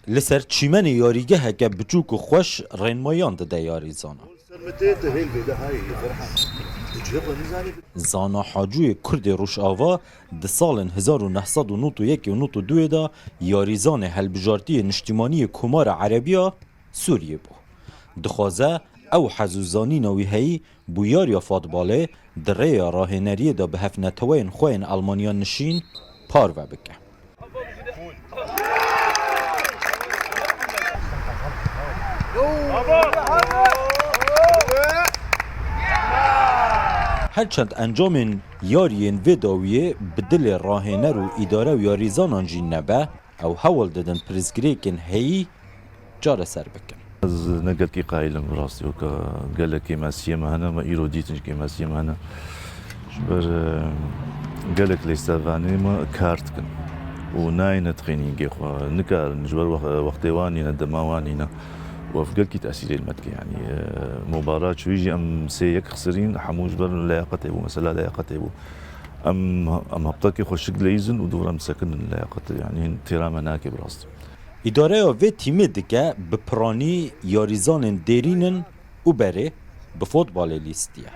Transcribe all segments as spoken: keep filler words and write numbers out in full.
Li ser çîmenê yarîgeheke biçûk û xweş rênmayan dide yarîzanan. Zana Hacûyê Kurdê Rojava di salên hezar û neh sed û nod û yek û nod û duyê de yarîzanê helbijartiyê niştimanî yê Komara Erebî ya Sûriyê bû. Dixwaze ew hez û zanîna wî heyî bûyariya fatbalê di rêya rahêneriyê de bi hevneteweyên xwe yên Elmanya nişîn parve bike. Her çend encamên yariyên vê dawiyê bi dilê rahêner û îdare û yarîzanan jî nebe, ew hewl didin pirsgirêkên heyî çareser bikin. Ez ne gelkî qayîl im, bi rastî weke gelek kêmesiyê me hene, me îro dîtin ji kêmesiyê me hene. Ji ber, e, gelek lêsevanê me kar dikin û nayêne trênîngê xwe, nikarin ji ber wex-, wextê wan nîne, dema wan nîne. Û ev gelkî tesîrê li me dike, yanî, e, mubara çûyî jî em sê yek xisirîn, hemû ji ber leyaqetê bû, mesela leyaqetê bû. Em, em heptakê xweşik dileyîzin û dûr em disekinin leyaqetê, yanî hîn têra me nake bi rastî. Îdareya vê tîmê dike bi piranî yarîzanên dêrîn in û berê bi fotbalê lîstiye.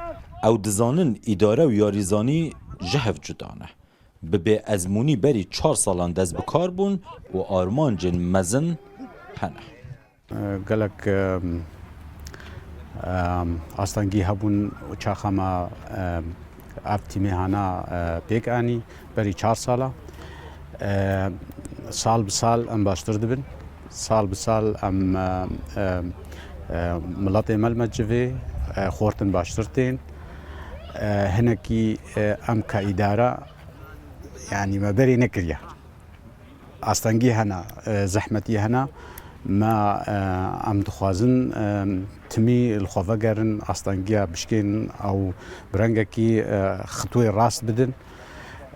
Ew dizanin îdare û yarîzanî ji hev cuda ne. Bi bêezmûnî berî çar salan dest bi kar bûn û armancên mezin hene. Gelek, em, em, astengî hebûn û çaxa me, em, ev tîmê hana, e, pêk anî berî çar sala. E, sal bi sal em baştir dibin. Sal bi sal em, e, e, e, miletê me li me civê, e, xortin baştir tên. E, hinekî, e, em ka îdara, yanî me berê nekiriye. Astengî hene, e, zehmetî hene. Me, e, em dixwazin, e, timî li xwe vegerin, astengiya bişkên ew bi rengekî, e, xitwê rast bidin.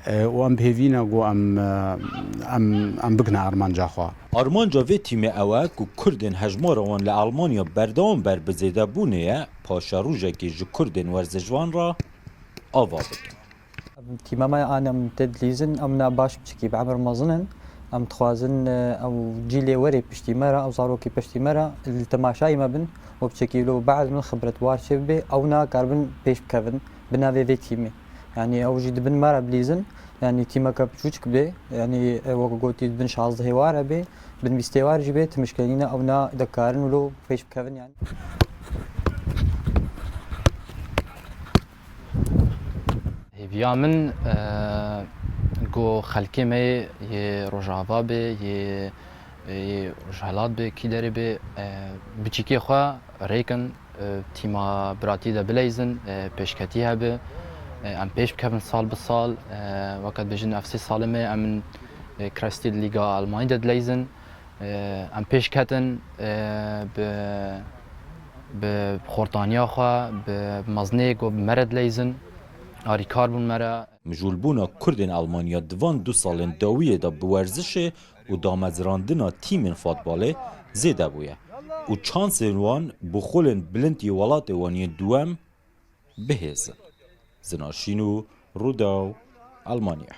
E, û em bi hêvî ne ku em, e, em, em bigihine armanca xwe. Armanca vê tîmê ew e ku Kurdên hejmara wan li Elmanya berdewam ber bi zêdebûnê ye, paşerojekê ji Kurdên werzişvan re ava bikin. Tîma me an em tê dilîzin, em na baş biçikî bi emir mezin in. Em dixwazin, e, ew cîlê werê piştî me re, ew zarokê piştî me re li temaşayê me bin û biçikî lo behs bin xibretwar çê bibe, ew na karibin pêş bikevin bi navê vê tîmê. Yanî ew jî dibin me re bilîzin, yanî tîmeke biçûçik bê, yanî, e, wek gotî bin şazdeh êwar hebe, bin bîst êwar jî bê, ti mişkelîne ew na dikarin wilo pêş bikevin yanî. Hêviya min, e, ku xelkê me yê Rojava be, yê, yê Rojhelat be, kî derê be, e, biçîkê xwe rêkin, e, tîma biratî de bileyzin, e, pêşketî hebe, e, em pêş bikevin sal bi sal, e, weke dibêjin ev sê salê me em in, e, Kreisliga Almanyî de dileyzin. Em pêş ketin, e, bi, bi xortaniya xwe, bi mezinê ku bi me re dileyzin, alîkar bûn me re. Mijûlbûna Kurdên Elmanya di van du salên dawiyê de bi werzişê û damezrandina tîmên fatbalê zêde bûye û çansên wan bo xolên bilind yê welatê wan yên duwem bihêz in. Zina Şînû, Rûdaw, Elmanya.